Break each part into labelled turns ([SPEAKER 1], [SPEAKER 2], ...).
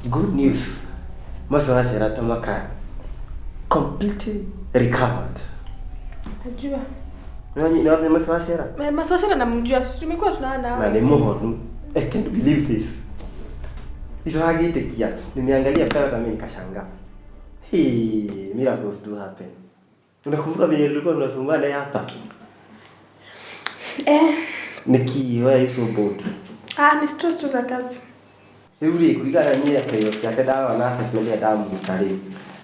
[SPEAKER 1] Good news. Mercy Wachera Tamaka completely recovered.
[SPEAKER 2] Najua.
[SPEAKER 1] Nĩ Mercy Wachera?
[SPEAKER 2] Mercy Wachera namjua, sisi tumekuwa tunaona.
[SPEAKER 1] Na nĩ mũhonu. I can't believe this. Itaragĩtĩkia. Nimeangalia file hata mimi nikashangaa. Hey, miracles do happen. Unakumbuka vile tulikuwa tunasumbana naye hapa?
[SPEAKER 2] Eh.
[SPEAKER 1] Niki, why are you so bored?
[SPEAKER 2] Ah, ni stress tu za kazi.
[SPEAKER 1] Rĩu rĩ, kũringana na niĩ file ciake ndarora na assessment ĩrĩa ndamũruta rĩ,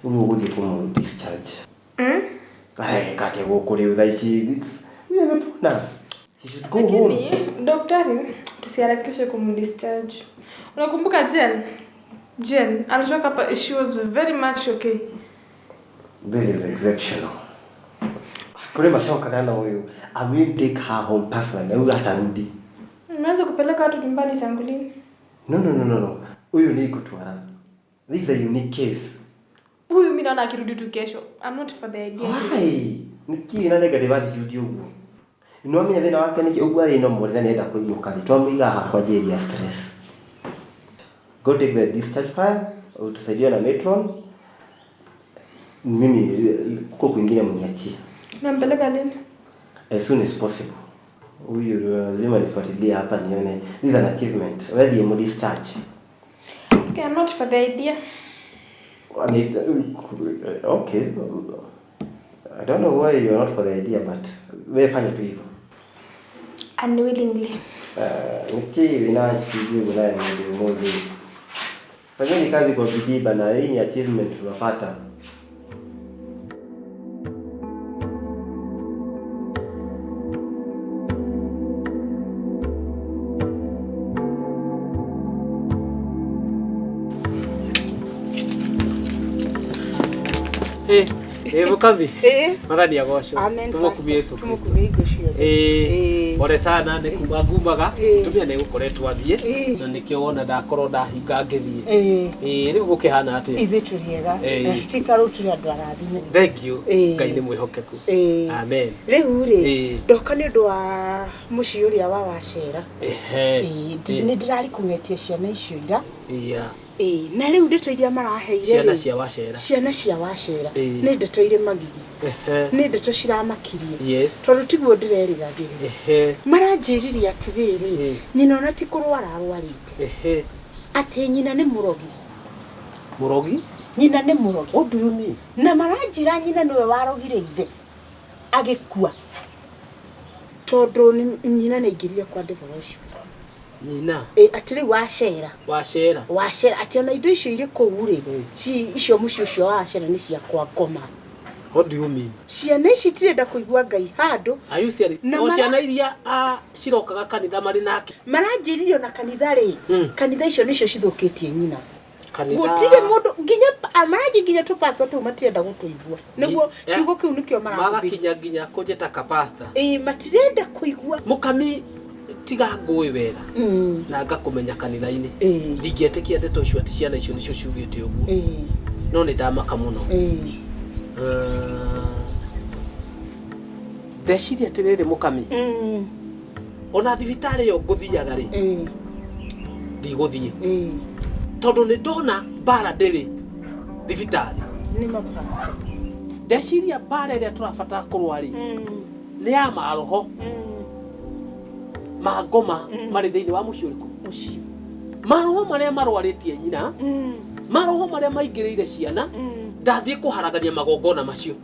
[SPEAKER 1] rĩu ũgũthiĩ kũmũ discharge. Areka atĩa gũkũ rĩu thaa ici? Huyu amepona. She should go home.
[SPEAKER 2] Lakini daktari tusiharakishe kumdischarge. Unakumbuka Jen? Jen alitoka hapa, she was very much okay.
[SPEAKER 1] This is exceptional. Kũrĩ macokaga na ũyũ. I will take her home personally. Huyu atarudi.
[SPEAKER 2] Umeanza kupeleka watu nyumbani tangu lini?
[SPEAKER 1] No, no, no, no, no. Huyu ni kutwara. This is a unique case.
[SPEAKER 2] Huyu mimi naona akirudi tu kesho. I'm not for the idea.
[SPEAKER 1] Why? Niki na negative attitude ũguo? Nĩwamenya thĩna wake nĩkĩ ũguo arĩ normal na nĩenda kũinũka rĩ, twamũiga haha kwa ajili ya stress. Go take the discharge file, utusaidie na matron. Mimi kuko kwingine mniachie.
[SPEAKER 2] Nampeleka lini?
[SPEAKER 1] As soon as possible. Huyu lazima nifuatilie hapa nione. This is an achievement. Where the discharge.
[SPEAKER 2] Okay, I'm not for the idea.
[SPEAKER 1] Okay. I don't know why you're not for the idea, but wewe fanya tu hivyo.
[SPEAKER 2] Unwillingly.
[SPEAKER 1] Niki wina sijui unaye ndio mmoja. Fanyeni kazi kwa bidii bana, hii ni achievement tunapata.
[SPEAKER 3] Mũkathi Mwathani agocwo. Tũmũkumie Yesu Kristo. Pole sana nĩ kuma ngumaga tumia nĩ gũkoretwo athiĩ na nĩkĩo wona ndakorwo ndahinga ngĩthiĩ. Rĩu gũkĩhana atĩa?
[SPEAKER 4] Ithuĩ tũrĩ ega. Tũtikara tũrĩ andũ arathime.
[SPEAKER 3] Thank you. Ngai nĩ mwĩhokeku. Amen.
[SPEAKER 4] Rĩu rĩ ndoka nĩ ũndũ wa mũciĩ ũrĩa wa Wachera. Nĩ ndĩrarĩ kũng'etia ciana icio ira. Na rĩu ndeto iria maraheire
[SPEAKER 3] ciana cia Wachera.
[SPEAKER 4] Ciana cia Wachera nĩ ndeto irĩ magigi. Nĩ ndeto ciramakirie. Tondũ tiguo ndĩrerĩgagĩrĩra. Maranjĩrire atĩrĩrĩ, nyina ona ti kũrwara arwarĩte. Atĩ nyina nĩ mũrogi.
[SPEAKER 3] Mũrogi?
[SPEAKER 4] Nyina nĩ mũrogi.
[SPEAKER 3] What do you mean?
[SPEAKER 4] Na maranjĩra nyina nĩwe warogire ithe agĩkua. Tondũ nyina nĩ aingĩrire kwa devil ũcio.
[SPEAKER 3] Nyina.
[SPEAKER 4] Atĩ rĩu Wachera.
[SPEAKER 3] Wachera.
[SPEAKER 4] Wachera atĩ ona indo icio irĩ kũu rĩ, icio mũciĩ ũcio wa Wachera nĩ cia kwa ngoma.
[SPEAKER 3] What do you mean?
[SPEAKER 4] Ciana ici itirenda kũigua Ngai handũ.
[SPEAKER 3] Are you serious? O ciana iria cirokaga kanitha marĩ nake.
[SPEAKER 4] Maranjĩrire ona kanitha rĩ, kanitha icio nĩcio cithũkĩtie nyina.
[SPEAKER 3] Kanitha.
[SPEAKER 4] Gũtirĩ mũndũ nginya maranjĩ nginya tũpasta tũu matirenda gũtũigua. Nĩguo kiugo kĩu nĩkĩo marahũthĩra.
[SPEAKER 3] Magakinya nginya kũnjĩta kapasta.
[SPEAKER 4] Matirenda kũigua.
[SPEAKER 3] Mũkami tiga ngũĩ wega na ngakũmenya kanitha-inĩ. Ndingĩetĩkia ndeto icio atĩ ciana icio nĩcio ciugĩte ũguo. No nĩ ndamaka mũno. Ndeciria atĩrĩrĩ mũkami. Ona thibitarĩ ĩyo ngũthiaga rĩ, ndigũthiĩ. Tondũ nĩ ndona mbara ndĩrĩ thibitarĩ.
[SPEAKER 4] Nĩ mapasta.
[SPEAKER 3] Ndeciria mbara ĩrĩa tũrabatara kũrũa rĩ, nĩ ya maroho. Mangoma marĩ thĩinĩ wa mũciĩ ũrĩkũ?
[SPEAKER 4] Mũciĩ.
[SPEAKER 3] Maroho marĩa marwarĩtie nyina, maroho marĩa maingĩrĩire ciana, ndathiĩ kũharagania magongona macio.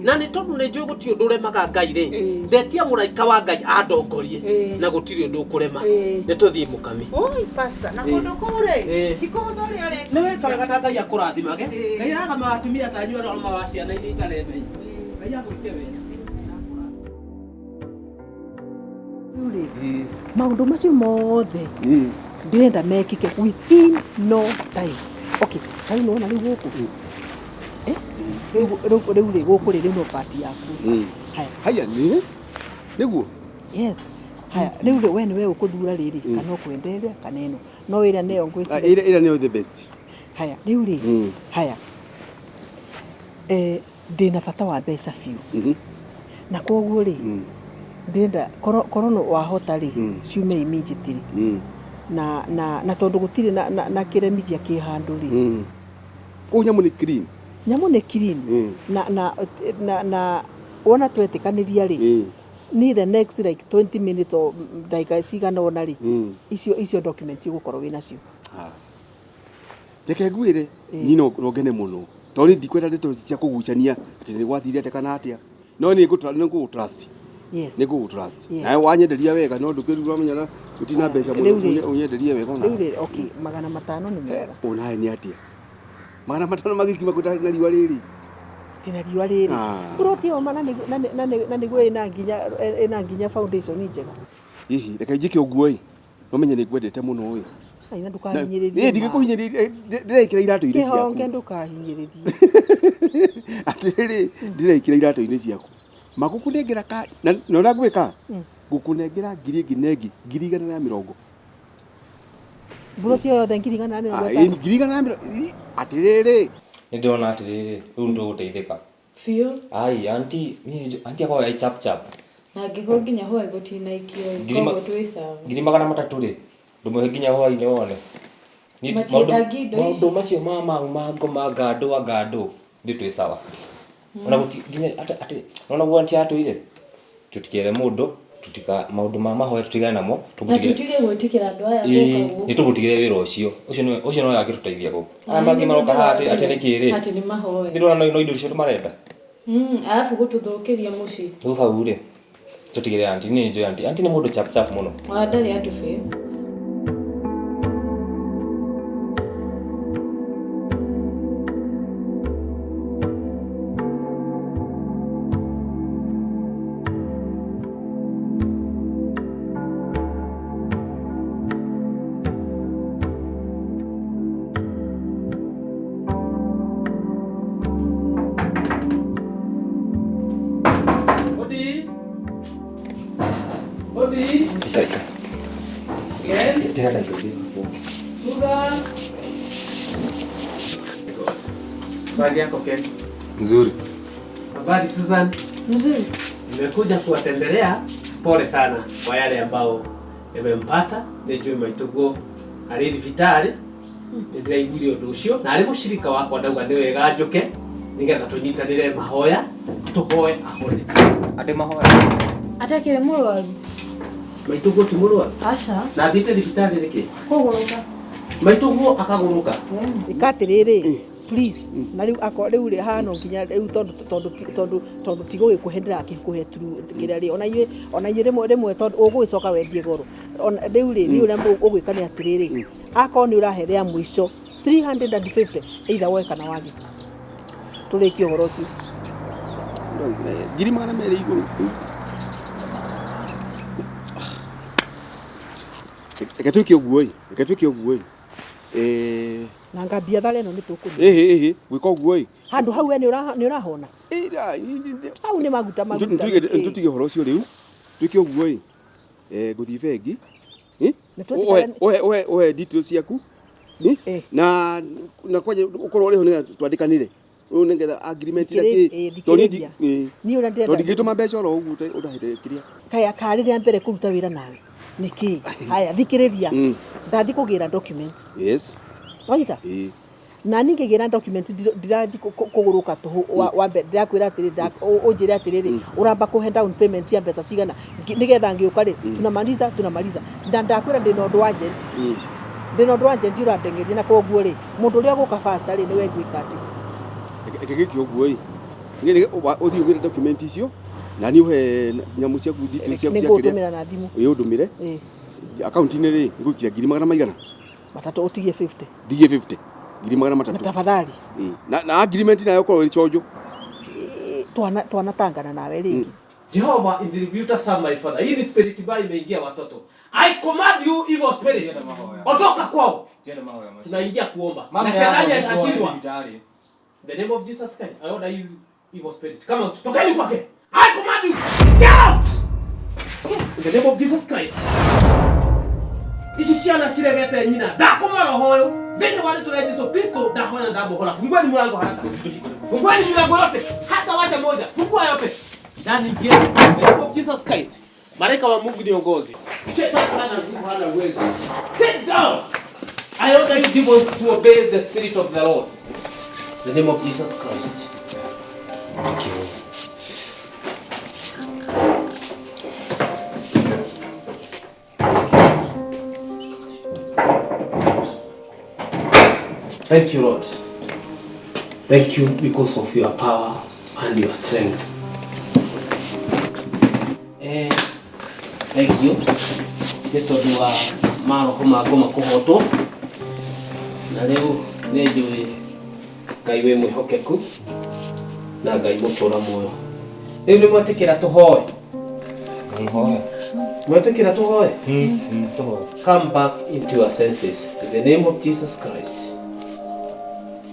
[SPEAKER 3] Na nĩ tondũ nĩ njũĩ gũtirĩ ũndũ ũremaga Ngai rĩ, ndetia mũraika wa Ngai andongorie na gũtirĩ ũndũ ũkũrema. Nĩ tũthiĩ mũkami.
[SPEAKER 4] Oi pastor, na kũndũ kũu rĩ, ti kũhũthũ ũrĩa ũreciria.
[SPEAKER 3] Nĩ weka wega ta Ngai akũrathimage. Ngai arathamaga atumia ta inyuĩ arĩa maromaga ciana iria itaremenya. Ngai agwĩke wega.
[SPEAKER 5] Maũndũ macio mothe ndĩrenda mekĩke within no time. Okay, ta rĩu nĩwona rĩu gũkũ? Rĩu rĩ gũkũ rĩ rĩu no part yaku. Haya.
[SPEAKER 6] Haya nĩ nĩguo?
[SPEAKER 5] Yes. Haya, rĩu rĩ we nĩwe ũkũthura rĩrĩ kana ũkwenda ĩrĩa kana ĩno. No ĩrĩa nĩyo ngwĩciria.
[SPEAKER 6] Ĩrĩa nĩyo the best.
[SPEAKER 5] Haya, rĩu rĩ. Haya. Ndĩna bata wa mbeca biũ. Na koguo rĩ, ndĩrenda korwo no wahota rĩ, ciume immediately. Na na na tondu gutire na na, na kiremithia ki handu ri.
[SPEAKER 6] Kuu nyamu ni clean.
[SPEAKER 5] Nyamu ni clean. Na na na na wona twetikaniria ri. Ni the next like 20 minutes or ndagika cigana ona ri. Icio documents igukorwo wina cio.
[SPEAKER 6] Reke ngwire ni no ngene muno. Tori ndikwenda ndeto cia kugucania ati ni gwathire atia kana atia. No ni ngũ trust.
[SPEAKER 5] Yes.
[SPEAKER 6] Nĩ ngũ trust. Nawe wanyenderia wega no ndũkĩrura menyana utina mbeca mũno unyenderie wega ona.
[SPEAKER 5] Rĩu rĩ okay 500 nĩ mega.
[SPEAKER 6] Onawe nĩ atia? 500 magikima kũtarĩ na riũa rĩrĩ.
[SPEAKER 5] Tina riũa rĩrĩ. Uroti o mana na nĩguo ĩna nginya foundation njega.
[SPEAKER 6] Hihi reke njĩke ũguo ĩ. No menye nĩ ngwendete mũno ĩ.
[SPEAKER 5] Ai na ndukahinyĩrĩrie.
[SPEAKER 6] Ĩ ndigĩkũhinyĩrĩria ndĩrekĩra iratũ-inĩ ciaku.
[SPEAKER 5] Kĩhonge ndukahinyĩrĩrie.
[SPEAKER 6] Atĩrĩrĩ ndĩrekĩra iratũ-inĩ ciaku. Magũkũnengera ka na ũrĩa ngwĩka ngũkũnengera ngiri ĩngĩ na ĩngĩ 120.
[SPEAKER 5] Mburoti yothe 150.
[SPEAKER 6] 120 atĩrĩrĩ.
[SPEAKER 7] Nĩ ndĩrona atĩrĩrĩ rĩu nĩ tũgũteithĩka
[SPEAKER 8] biũ.
[SPEAKER 7] Ai anti anti akorwo ai chap chap.
[SPEAKER 8] Na angĩkorwo nginya hwaĩ gũtinaikio koguo twĩ sawa.
[SPEAKER 7] 300 rĩ ndũmũhe nginya hwaĩ-inĩ wone. Maũndũ macio ma mango ma ngandũ wa ngandũ nĩ twĩ sawa. Ona guti nginya ati ona guo anti atwire tutikere mundu tutika maundu ma mahoya tutigane namo
[SPEAKER 8] tugutigire tutige gwitikira andu aya guka
[SPEAKER 7] guku ni tugutigire wira ucio ucio ucio no yangituteithia guku aya mangi maroka haha ati ati niki ri
[SPEAKER 8] ati ni mahoya
[SPEAKER 7] ndirona no indo icio tumarenda
[SPEAKER 8] alafu gututhukiria mucii
[SPEAKER 7] riu hau ri tutigire anti ni njui anti anti ni mundu chap chap muno
[SPEAKER 8] ona ndari atubi.
[SPEAKER 3] Habari yako Ken?
[SPEAKER 7] Nzuri.
[SPEAKER 3] Habari Susan?
[SPEAKER 8] Nzuri.
[SPEAKER 3] Nimekuja kuwatembelea. Pole sana kwa yale ambao yamempata. Nijue maitugo ari thibitarĩ nĩndĩraiguire ũndũ ũcio na arĩ mũshirika wakwa ndauga nĩ wega njũke nĩgetha tũnyitanĩre mahoya tũhoe ahone.
[SPEAKER 7] Atĩ mahoya?
[SPEAKER 8] Atakĩrĩ mũrwaru?
[SPEAKER 3] Maitugo ti mũrwaru?
[SPEAKER 8] Aca.
[SPEAKER 3] Na athiĩte thibitarĩ nĩkĩ?
[SPEAKER 8] Kũgũrũka.
[SPEAKER 3] Maitugo akagũrũka.
[SPEAKER 5] Ĩka atĩrĩrĩ please na riu akwa riu ri hano nginya riu tondu tondu tondu tondu tigũgĩkũhe ndĩrakĩkũhe through kĩrĩa rĩ ona inyuĩ rĩmwe rĩmwe tondu ũgũgĩcoka wendie goro ona riu rĩ ni ũrĩa ũgwĩka nĩ atĩrĩrĩ akorwo nĩ ũrahe rĩa mũico 350 either woe kana wage tũrĩkie ũhoro ũcio
[SPEAKER 6] 200 igũrũ. Reke twĩke ũguo ĩ, reke twĩke ũguo ĩ.
[SPEAKER 5] Na ngambia thare no nĩ tũkũnyua.
[SPEAKER 6] Ĩhĩ gwĩka ũguo ĩ.
[SPEAKER 5] Handũ hau we nĩ ũrahona. Hau nĩ maguta maguta.
[SPEAKER 6] Tũtige ũhoro ũcio rĩu. Twĩke ũguo ĩ. Ngũthiĩ bengi. Ũhe details ciaku. Na na kwanja ũkorwo ũrĩho nĩgetha twandĩkanĩre. Rĩu nĩgetha agreement ira kĩ.
[SPEAKER 5] Niĩ ũrĩa ndĩrenda.
[SPEAKER 6] Tondũ ndingĩtũma mbeca oro ũguo ũndahĩte kĩrĩa.
[SPEAKER 5] Kaya karĩ rĩa mbere kũruta wĩra nawe. Nĩkĩ? Haya thikĩrĩria. Ndathi kũgĩra documents.
[SPEAKER 6] Yes.
[SPEAKER 5] Wanyita? Na niĩ ngĩgĩra document ndirathi kũgũrũka tũhũ wa mbere ndĩrakwĩra atĩrĩrĩ ũnjĩre atĩrĩrĩ ũramba kũhe down payment ya mbeca cigana nĩgetha ngĩũka rĩ tunamaliza tunamaliza na ndakwĩra ndĩna ũndũ agent ndĩna ũndũ agent ũrandengeria na koguo rĩ mũndũ ũrĩa ũgũka faster rĩ nĩwe ngwĩka atĩ
[SPEAKER 6] reke gĩke ũguo ĩ ũthiĩ ũgĩre document icio na niĩ ũhe nyamũ ciaku details ciaku cia kĩrĩa
[SPEAKER 5] nĩngũtũmĩra na thimũ
[SPEAKER 6] ĩ ũndũmĩre akaunti-inĩ rĩ ngũikia 200
[SPEAKER 5] matatũ ũtigie 50
[SPEAKER 6] ndigie 50 300
[SPEAKER 5] na tafadhali
[SPEAKER 6] na agreement nayo korwo ĩ chonjo
[SPEAKER 5] twanatangana nawe rĩngĩ.
[SPEAKER 3] Jehovah in the rebuter son my father. Hii ni spirit baya imeingia watoto. I command you evil spirit. Ondoka kwao. Tunaingia kuomba. Na shetani atashindwa. In the name of Jesus Christ, I order you evil spirit. Come out. Tokeni kwake. I command you. Get out. In the name of Jesus Christ. Ici ciana ciregete nyina ndakũma roho ũyũ thĩinĩ wa rĩtwa rĩa Jesu Kristo ndahoya ndamũhora. Fungueni mlango haraka. Fungueni milango yote hata wacha moja. Fungua yote. Ndani ingia. In the name of Jesus Christ. Malaika wa Mungu niongoze. Shetani hana nguvu, hana uwezo. Sit down. I order you demons to obey the spirit of the Lord. In the name of Jesus Christ.
[SPEAKER 7] Thank you.
[SPEAKER 3] Thank you, Lord. Thank you because of your power and your strength. Thank you. Nĩ tondũ wa maroho ma ngoma kũhotwo na rĩu nĩ njũĩ Ngai wĩ mwĩhokeku na Ngai mũtũra muoyo. Rĩu nĩ mwetĩkĩra tũhoe? Mwetĩkĩra tũhoe? Come back into your senses in the name of Jesus Christ.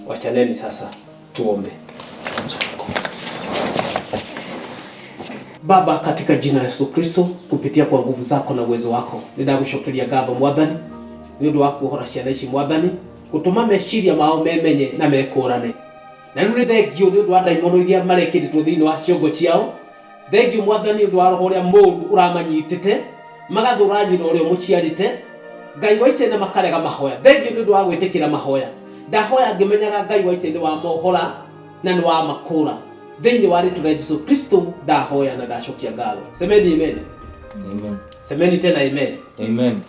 [SPEAKER 3] Wachaneni sasa tuombe. Baba, katika jina la Yesu Kristo, kupitia kwa nguvu zako na uwezo wako, nĩndagũcokeria ngatho Mwathani nĩ ũndũ wa kuohora ciana ici Mwathani, gũtũma meciria mao memenye na mekũrane. Na rĩu nĩ thengio nĩ ũndũ wa ndaimono iria marekĩrĩtwo thĩinĩ wa ciongo ciao. Thengio Mwathani nĩ ũndũ wa roho ũrĩa mũũru ũramanyitĩte, magathũra nyina ũrĩa ũmũciarĩte. Ngai wa Isiraeli makarega mahoya. Thengio nĩ ũndũ wa gwĩtĩkĩra mahoya. Ndahoya ngĩmenyaga Ngai wa Isiraeli wa mohora na nĩ wa makũra. Thĩinĩ wa rĩtwa rĩa Jesu Kristo ndahoya na ndacokia ngatho. Semeni amen.
[SPEAKER 7] Amen.
[SPEAKER 3] Semeni tena amen.
[SPEAKER 7] Amen.